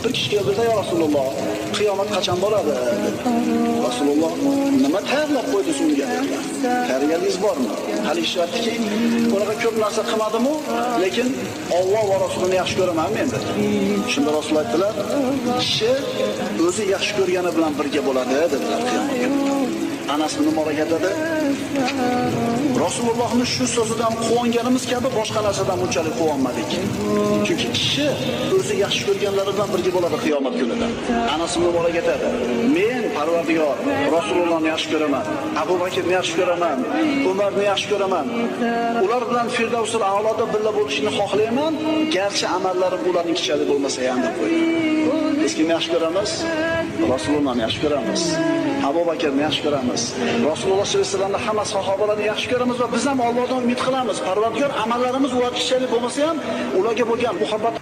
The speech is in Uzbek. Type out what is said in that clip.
Bir kishi keldida, "Ya Rasululloh, qiyomat qachon bo'ladi?" dedi. Rasululloh, "Nima tayyorlab qo'ydingiz unga?" dedilar. "Tayyorgarligingiz bormi?" Hali kishi aytdiki, "Unaqa ko'p narsa qilmadim-u, lekin Alloh va Rasulini yaxshi ko'raman men" dedi. Shunda Rasul aytdilar, "Kishi o'zi yaxshi ko'rgani bilan birga bo'ladi" dedilar qiyomat kunida. Anas ibn Malik aytadi, Rasulullohning shu so'zidan quvonganimiz kabi boshqa narsadan bunchalik quvonmadik. Chunki kishi o'zi yaxshi ko'rganlari bilan birga bo'ladi qiyomat kunida. Anas ibn Malik aytadi, men Parvardigor Rasulullohni yaxshi ko'raman, Abu Bakrni yaxshi ko'raman, Umarni yaxshi ko'raman. Ular bilan Firdavsul a'loda birga bo'lishni xohlayman, garchi amallarim ularnikichalik bo'lmasa ham deb qo'ydi. Biz kimni yaxshi ko'ramiz? Rasulullohni yaxshi ko'ramiz. Abu Bakrni yaxshi ko'ramiz. Rasululloh sollallohu alayhi vasallamni hamma sahobalarni yaxshi ko'ramiz va biz ham Allohdan umid qilamiz. Parvardigor amallarimiz ularnikichalik bo'lmasa ham ularga bo'lgan muhabbatimiz